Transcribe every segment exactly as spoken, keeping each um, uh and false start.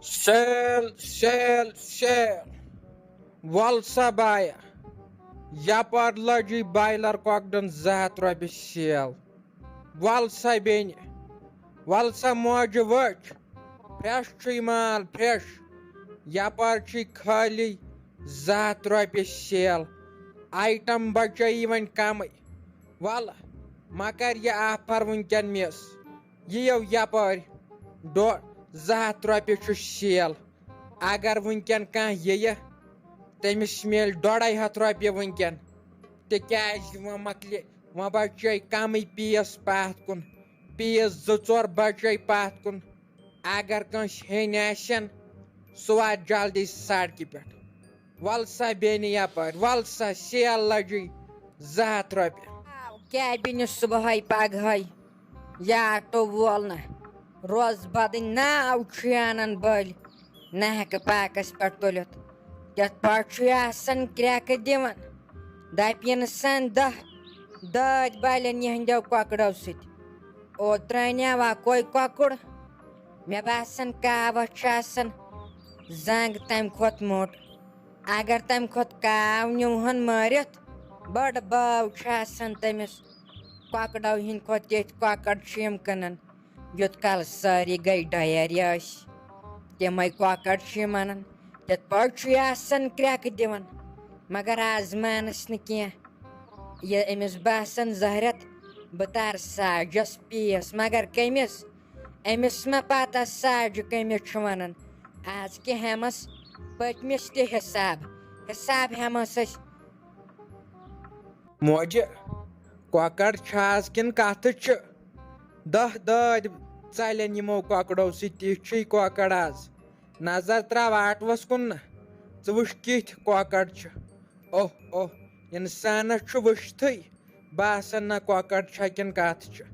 Sale, sale, sale. وَل سا بایا، یَپٲرۍ لٔجی بایلر کۄکرن زٕ ہَتھ رۄپیہِ sale. وَل سا بیٚنہِ، وَل سا موجہِ وٕچھ، fresh چھُے مال، fresh. یَپٲرۍ چھُے خٲلی زٕ ہَتھ رۄپیہِ sale. Item بچٲیی وۄنۍ کمٕے. وَل، مہ کر یہِ offer وٕنکٮ۪ن miss. یِیو یپٲرۍ ڈۄ-، زٕ ہَتھ رۄپیہِ چھُ sale. اگر وٕنکٮ۪ن کانٛہہ یِیہِ، تٔمِس میلہِ ڈۄڈے ہَتھ رۄپیہِ وٕنکٮ۪ن، تِکیازِ وۄنۍ مۄکلہِ، وۄنۍ بچے کمٕے piece پتھ کُن، piece زٕ ژور بچے پتھ کُن. اگر کٲنٛسہِ ہیٚنۍ آسن، سُہ واتہِ جلدی سڑکہِ پٮ۪ٹھ. وَل سا بیٚنہِ یپٲرۍ، وَل سا، sale لٔجی زٕ ہَتھ رۄپیہِ. آو کیبنہِ صبحٲے پگہٲے یہِ آٹو وول نہ، روز بدٕنۍ ناو چھُ انان بٔلۍ، نہ ہٮ۪کہٕ پاکس پٮ۪ٹھ تُلِتھ. تِتھ پٲٹھۍ چھُ یہِ آسان کرٛٮ۪کہٕ دِوان. دپہِ اِنسان دہ دٲدۍ بالٮ۪ن یِہنٛدیو کۄکرو سۭتۍ. اوترٕ انیاو اکوے کۄکُر، مےٚ باسان کاوس چھُ آسان زنٛگ تمہِ کھۄتہٕ موٚٹ. اگر تمہِ کھۄتہٕ کاو نیوٗہن مٲرِتھ، بٔڑ بٲو چھِ آسان تٔمِس کۄکرو ہِنٛدۍ کھۄتہٕ. ییٚتہِ کۄکر چھِ یِم کٕنان، یوٚت کال سٲری گٔے ڈیرِ ٲسۍ، تِمے کۄکر چھِ یِم انان. تِتھ پٲٹھۍ چھُ یہِ آسان کرٛٮ۪کہٕ دِوان، مگر آز مانس نہٕ کینٛہہ. یہِ أمِس باسان زہرت، بہٕ تارٕ ساجس piece، مگر کٔمِس؟ أمِس ما پتہ ساجہِ کٔمِس چھُ ونان؟ آز کہِ ہٮ۪مس پٔتمِس تہِ حساب، حساب ہٮ۪مس أسۍ. موجہِ، کۄکر چھِ آز کِنہٕ کتھٕ چھِ؟ دہ دٲدۍ ژلن یِمو کۄکرو سۭتۍ، تِتھۍ چھِی کۄکر آز. نظر تراو آٹوس کُن نہ، ژٕ وٕچھ کِتھۍ کۄکر چھِ. اوہ اوہ، انسانس چھُ وٕچھتھٕے باسان نہ کۄکر چھا کِنہٕ کتھ چھِ.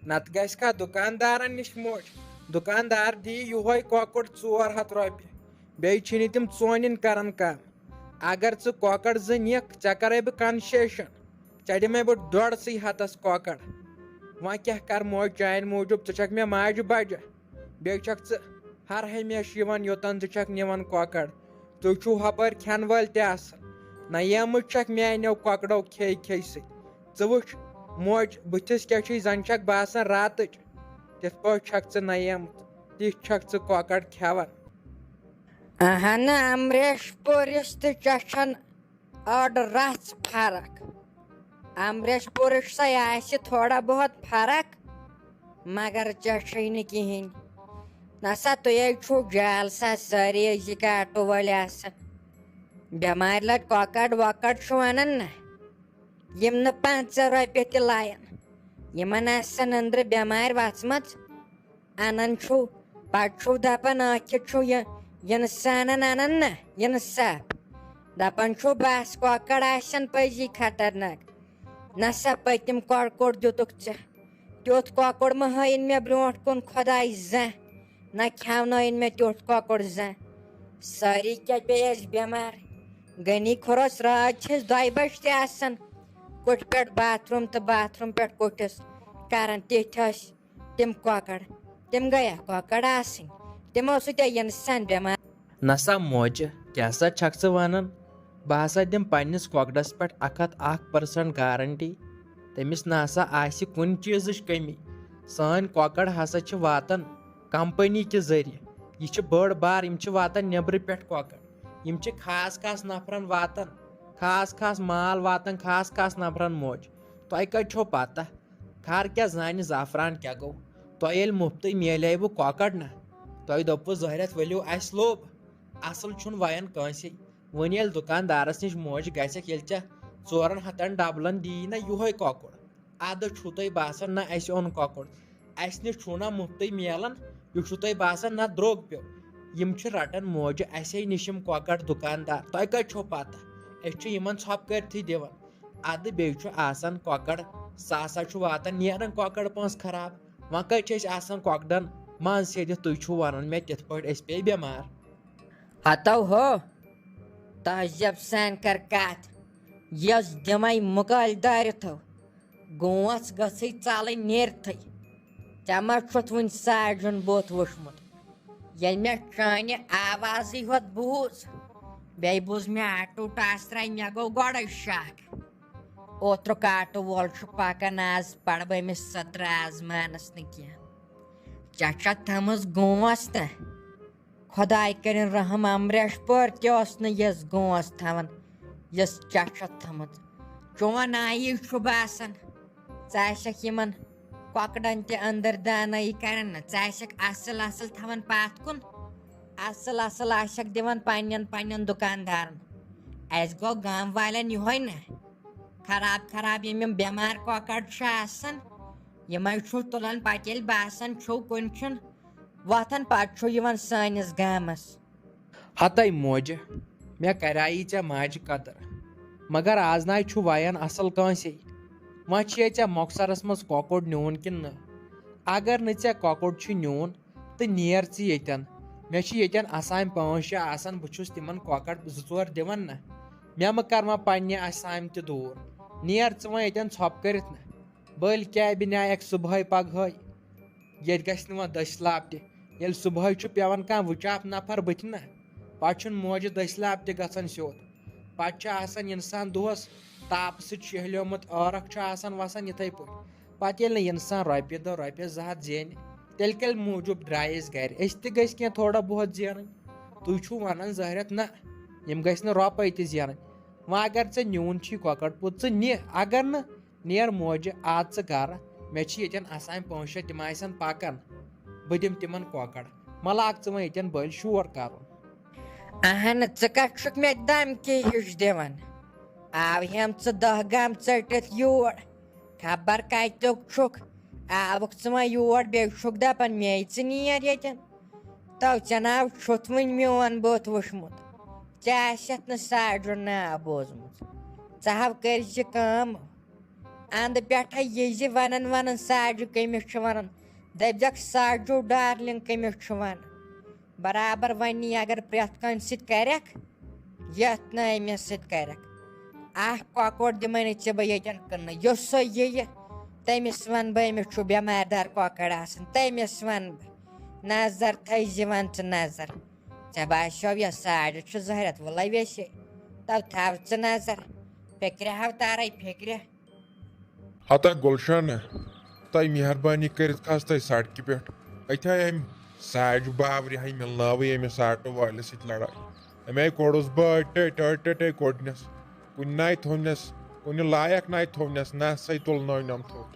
نتہٕ گژھِ کھا دُکاندارن نِش موج؟ دُکاندار دِیہِ یُہوے کۄکُر ژور ہتھ رۄپیہِ، بیٚیہِ چھِنہٕ تِم ژونِن کران کم. اگر ژٕ کۄکر زٕ نِکھ، ژےٚ کرے بہٕ concession، ژےٚ دِمے بہٕ ڈۄڈسٕے ہتس کۄکر. وۄنۍ کیٛاہ کرٕ موج چانہِ موٗجوٗب؟ ژٕ چھکھ مےٚ ماجہِ بجہِ، بیٚیہِ چھکھ ژٕ ہر ہمیشہٕ یِوان یوٚتن ژٕ چھکھ نِوان کۄکر. تُہۍ چھِو ہۄپٲرۍ کھٮ۪ن وٲلۍ تہِ آسان، نہ ییٖمٕتۍ چھکھ میانیو کۄکرو کھے کھے سۭتۍ. ژٕ وٕچھ موج بٕتھِس کیٛاہ چھُے، زن چھکھ باسان راتٕچ. تِتھ پٲٹھۍ چھکھ ژٕ نہ ییٖمٕژ، تِتھۍ چھکھ ژٕ کۄکر کھٮ۪وان. اہنہ، امریش پوٗرِس تہٕ ژےٚ چھن أڑ رژھ فرق۔ امریش پوٗرِس سا آسہِ تھوڑا بہت فرق، مگر ژےٚ چھے نہٕ کِہیٖنۍ۔ نسا تُہۍ ہے چھِو جال سا سٲری أزِکۍ آٹو وٲلۍ آسان۔ بٮ۪مارِ لٹہِ کۄکر وۄکر چھِو انان نہ، یِم نہٕ پنٛژاہ رۄپیہِ تہِ لایَن۔ یِمن آسن أنٛدرٕ بٮ۪مارِ وژھمژ۔ انان چھُو، پتہٕ چھُو دپان ٲکھِتھ چھُو یہِ، یِنہٕ سانن انان نہ، یِنہٕ سپ۔ دپان چھُو بس کۄکر آسن پٔزی خطرناک۔ نہ سا پٔتِم کۄکُر دیُتُکھ ژےٚ۔ تیُتھ کۄکُر مہ ہٲیِن مےٚ برونٛٹھ کُن خۄداے زانٛہہ۔ نہ کھٮ۪ونٲیِن مےٚ تیُتھ کۄکُر زانٛہہ۔ سٲری کیٛاہ پیٚیہِ اَسہِ بٮ۪مار؟ غنی خۄرس رٲژ چھِ أسۍ دۄیہِ بجہِ تہِ آسان کُٹھِ پٮ۪ٹھ باتھ روٗم تہٕ باتھ روٗم پٮ۪ٹھ کُٹھِس کران۔ تِتھۍ ٲسۍ تِم کۄکر، تِم گٔیا کۄکر آسٕنۍ، تِمو سۭتۍ آیہِ اِنسان بٮ۪مار۔ نسا موجہِ، کیٛاہ سا چھکھ ژٕ ونان؟ بہٕ ہسا دِمہٕ پننِس کۄکرس پٮ۪ٹھ اکھ ہتھ اکھ percent guarantee۔ تٔمِس نسا آسہِ کُنہِ چیٖزٕچ کٔمی۔ سٲنۍ کۄکر ہسا چھِ واتان کمپنی کہِ ذٔریعہٕ۔ یہِ چھِ بٔڑ بار، یِم چھِ واتان نیٚبرٕ پٮ۪ٹھ کۄکر۔ یِم چھِ خاص خاص نفرن واتان، خاص خاص مال واتان خاص خاص نفرن موج۔ تۄہہِ کتہِ چھو پتہ؟ خر کیٛاہ زانہِ زعفران کیٛاہ گوٚو؟ تۄہہِ ییٚلہِ مُفتٕے میلیوٕ کۄکر نہ، تۄہہِ دوٚپوٕ ظٲہرت ؤلِو اَسہِ لوٚب۔ اصل چھُنہٕ وَیان کٲنٛسے۔ وۄنۍ ییٚلہِ دُکاندارس نِش موج گژھکھ، ییٚلہِ ژےٚ ژورن ہتن ڈبلن دِیی نہ یُہوے کۄکُر، ادٕ چھُو تۄہہِ باسان نہ اَسہِ اوٚن کۄکُر، اَسہِ نِش چھُو نہ مُفتٕے میلان، یہِ چھُو تۄہہِ باسان نہ درٛوگ پیوٚو۔ یِم چھِ رٹان موجہِ اَسے نِش یِم کۄکر دُکاندار، تۄہہِ کتہِ چھو پتہ؟ أسۍ چھِ یِمن ژھۄپہٕ کٔرتھٕے دِوان۔ ادٕ بیٚیہِ چھُ آسان کۄکر، سُہ ہسا چھُ واتان نیران کۄکر پانٛژھ خراب۔ وۄنۍ کتہِ چھِ أسۍ آسان کۄکرن منٛز سیٚدِتھ، تُہۍ چھِو ونان مےٚ تِتھ پٲٹھۍ أسۍ پیٚیہِ بٮ۪مار؟ ہتو ہو، تہذیب سان کر کتھ، یۄس دِمے مُکالۍ دٲرِتھو، گونٛژھ گٔژھٕے ژلٕنۍ نیرتھٕے۔ ژےٚ ما چھُتھ وُنہِ ساجُن بُتھ وُچھمُت؟ ییٚلہِ مےٚ چانہِ آوازٕے ہوت بوٗز، بیٚیہِ بوٗز مےٚ آٹوٗ ٹاسراے، مےٚ گوٚو گۄڈَے شک۔ اوترُک آٹوٗ وول چھُ پکان، آز پرٕ بہٕ أمِس سترٕ آزمانس نہٕ کینٛہہ۔ ژےٚ چھَتھ تھٲمٕژ گونٛژھ تہٕ؟ خۄداے کٔرِن رحم، امریش پٲرۍ تہِ اوس نہٕ یِژھ گونٛژھ تھاوان، یۄس ژےٚ چھَتھ تھٲمٕژ۔ چون آیی چھُ باسان، ژٕ آسکھ یِمن کۄکرن تہِ أنٛدٕر دانٲیی کران نہ، ژٕ آسکھ اصل اصل تھاوان پتھ کُن، اصل اصل آسکھ دِوان پننٮ۪ن پننٮ۪ن دُکاندارن۔ اسہِ گوٚو گام والٮ۪ن یِہوے نہ، خراب خراب یِم یِم بٮ۪مار کۄکر چھِ آسان، یِمے چھُو تُلان، پتہٕ ییٚلہِ باسان چھُو کُنہِ چھُن وۄتھان، پتہٕ چھُو یِوان سٲنِس گامس۔ ہتے موجہِ، مےٚ کریایی ژےٚ ماجہِ قدر، مگر آز ناے چھُ ویان اصل کٲنٛسے۔ وۄنۍ چھُے ژےٚ مۄخصرس منٛز کۄکُر نیوٗن کِنہٕ نہٕ؟ اگر نہٕ ژےٚ کۄکُر چھُ نیوٗن، تہٕ نیر ژٕ ییٚتٮ۪ن۔ مےٚ چھِ ییٚتٮ۪ن اسامہِ پانٛژھ شےٚ آسان، بہٕ چھُس تِمن کۄکر زٕ ژور دِوان نہ۔ مےٚ مہ کر وۄنۍ پننہِ اسامہِ تہِ دوٗر۔ نیر ژٕ وۄنۍ ییٚتٮ۪ن ژھۄپہٕ کٔرِتھ نہ۔ بٔلۍ کیٛاہ بنیٛاکھ صُبحٲے پگہٲے۔ ییٚتہِ گژھِ نہٕ وۄنۍ دٔسۍ لاپٹہِ۔ ییٚلہِ صُبحٲے چھُ پٮ۪وان کانٛہہ وٕچاپ نفر بٕتھِ نہ، پتہٕ چھُنہٕ موجہِ دٔسۍ لاپٹہِ گژھان سیوٚد۔ پتہٕ چھُ آسان انسان دۄہس تاپہٕ سۭتۍ شیہلیومُت، عٲرق چھُ آسان وسان یِتھے پٲٹھۍ۔ پتہٕ ییٚلہِ نہٕ انسان رۄپیہِ دہ، رۄپیہِ زٕ ہتھ زینہِ، تیٚلہِ کیٛازِ موٗجوٗب درٛایہِ أسۍ گرِ؟ أسۍ تہِ گٔژھۍ کینٛہہ تھوڑا بہت زینٕنۍ۔ تُہۍ چھِو ونان ظٲہرت نہ، یِم گژھِ نہٕ رۄپے تہِ زینٕنۍ۔ وۄنۍ اگر ژےٚ نیوٗن چھُے کۄکر پوٗت، ژٕ نہِ، اگر نہٕ، نیر موجہِ، اَژ ژٕ گرٕ، مےٚ چھِ ییٚتٮ۪ن اسامہِ پانٛژھ شےٚ، تِم آسن پکان، بہٕ دِمہٕ تِمن کۄکر۔ مہ لاگ ژٕ وۄنۍ ییٚتٮ۪ن بٔلۍ شور کرُن۔ اہن، ژٕ کتھ چھُکھ مےٚ دھمکی ہِش دِوان؟ آو ہٮ۪م ژٕ دہ گام ژٔٹِتھ یور، خبر کتیُک چھُکھ۔ آوُکھ ژٕ وۄنۍ یور، بیٚیہِ چھُکھ دپان مے ژٕ نیر ییٚتٮ۪ن۔ تو ژےٚ ناو چھُتھ وٕنہِ میون بُتھ وٕچھمُت، ژےٚ آسٮ۪تھ نہٕ ساڈُن ناو بوٗزمُت۔ ژٕ ہاو کٔرۍ زِ کٲم، اندٕ پٮ۪ٹھے یہِ زِ ونان ونان ساجو کٔمِس چھُ ونان، دٔپزٮ۪کھ ساجو ڈارلنگ کٔمِس چھُ ونان۔ برابر ونی اگر پرٛٮ۪تھ کٲنٛسہِ سۭتۍ کرٮ۪کھ، یتھ نہٕ أمِس سۭتۍ کرٮ۪کھ۔ اکھ کۄکُر دِمے نہٕ ژےٚ بہٕ ییٚتٮ۪ن کٕننہٕ، یُس سۄ یِیہِ، تٔمِس ونہٕ بہٕ أمِس چھُ بٮ۪مارِ دار کۄکر آسان، تٔمِس ونہٕ بہٕ۔ نظر تھٲے زِ ون ژٕ نظر، ژےٚ باسیو یہِ ساڑِ چھُ زہرٮ۪تھ، وۄلے ویسے، تو تھاو ژٕ نظر، فکرِ ہاو تارے فکرِ۔ ہتا گُلشنہ، تۄہہِ مہربٲنی کٔرِتھ کھس تۄہہِ سڑکہِ پٮ۪ٹھ۔ أتھۍ آے أمۍ ساجہِ باورِ ہاے مِلناوٕے أمِس آٹو وٲلِس سۭتۍ لڑٲے۔ أمۍ آے کوٚڑُس بہٕ ٹے ٹے ٹے ٹے کوٚڑنس۔ کُنہِ ناے تھوٚونس، کُنہِ لایق ناے تھوٚونس، نہ سا تُلنٲونم تھوٚد۔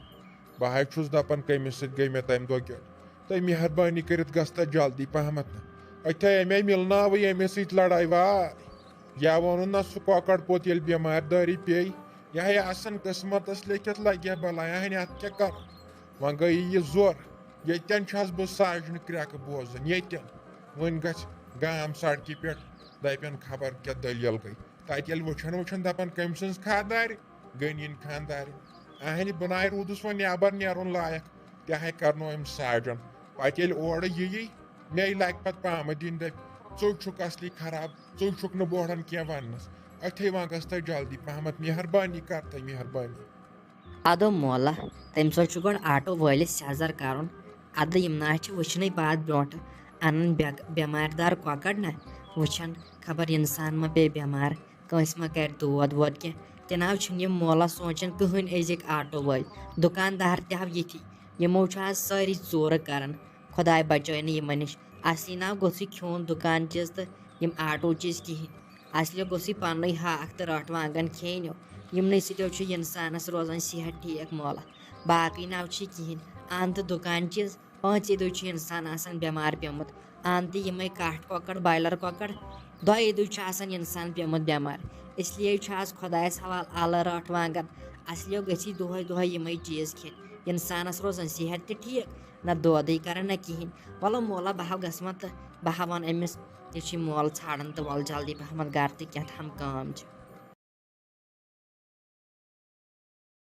بہٕ ہاے چھُس دپان کٔمِس سۭتۍ گٔے مےٚ تمہِ دۄہ کیُتھ۔ تۄہہِ مہربٲنی کٔرِتھ گژھِ تتھ جلدی پہمتھ نہ۔ أتھۍ آے أمۍ آے مِلناوٕے أمِس سۭتۍ لڑٲے وار۔ یا ووٚنُن نہ سُہ کۄکر پوٚت ییٚلہِ بٮ۪مارِ دٲری پیٚیہِ، یہِ ہا آسان قٕسمتس لیکھِتھ، لگہِ ہا بلاے۔ اہنہِ، اتھ کیٛاہ کرو؟ وۄنۍ گٔیے یہِ زور۔ ییٚتٮ۪ن چھس بہٕ ساجنہِ کرٛٮ۪کہٕ بوزان، ییٚتٮ۪ن۔ وۄنۍ گژھِ گام سڑکہِ پٮ۪ٹھ، دپن خبر کیٛاہ دٔلیٖل گٔے۔ تتہِ ییٚلہِ وٕچھان وٕچھان دپان کٔمۍ سٕنٛز خانٛدارِ، غنیٖن خانٛدارِ۔ اہنہِ، بہٕ ناے روٗدُس وۄنۍ نٮ۪بر نیرُن لایق، تہِ ہاے کرنو أمۍ ساجن۔ پتہٕ ییٚلہِ اورٕ یِیہِ، مے لگہِ پتہٕ پامہٕ دِنۍ، دپہِ، ژٕ چھُکھ اصلی خراب، ژٕ چھُکھ نہٕ بوڑن کینٛہہ وننس۔ أتھے وۄنۍ گژھِ تۄہہِ جلدی پہمتھ مہربٲنی کر تۄہہِ مہربٲنی۔ ادو مولا، تٔمۍ سۭتۍ چھُ گۄڈٕ آٹو وٲلِس سیزر کرُن۔ ادٕ یِم نہ چھِ وٕچھنٕے بعد برونٛٹھ انان بے-، بٮ۪مارِ دار کۄکر نہ، وٕچھان خبر انسان ما پیٚیہِ بٮ۪مار، کٲنٛسہِ ما کرِ دود وود کینٛہہ۔ تہِ نہ چھُنہٕ یِم مولا سونٛچان کٕہٕنۍ أزِکۍ آٹو وٲلۍ، دُکاندار تہِ ہاو یِتھی۔ یِمو چھُ آز سٲری ژوٗرٕ کران، خۄداے بچٲے نہٕ یِمن نِش۔ اصلی نہ گوٚژھُے کھیوٚن دُکان چیٖز تہٕ یِم آٹو چیٖز کِہینۍ۔ اصلی گوٚژھُے پننُے ہاکھ تہٕ رٹھ وانگن کھیٚنۍ۔ یِمنٕے سۭتۍ چھُ انسانس روزان صحت ٹھیٖک مولا۔ باقٕے نہ چھُے کِہینۍ۔ ان تہٕ دُکان چیٖز، پانٛژے دۄہہِ چھُ انسان آسان بٮ۪مار پیوٚمُت۔ ان تہٕ یِمے کٹھ کۄکر، بایلر کۄکر، دۄیے دۄہہِ چھُ آسان انسان پیوٚمُت بٮ۪مار۔ اس لیے چھُ آز خۄدایس حوالہٕ الہٕ رٹھ وانگن۔ اصلی گژھِ دۄہے دۄہے یِمے چیٖز کھیٚنۍ۔ انسانس روزان صحت تہِ ٹھیٖک، نہ دودٕے کران نہ کِہینۍ۔ وَلہٕ مولا، بہٕ ہاو گژھٕ وۄنۍ تہٕ بہٕ ہاوان أمِس، یہِ چھُے مول ژھانڈان تہٕ وَلہٕ جلدی پہمتھ گرٕ تہٕ کیٛاہ تام کٲم چھِ۔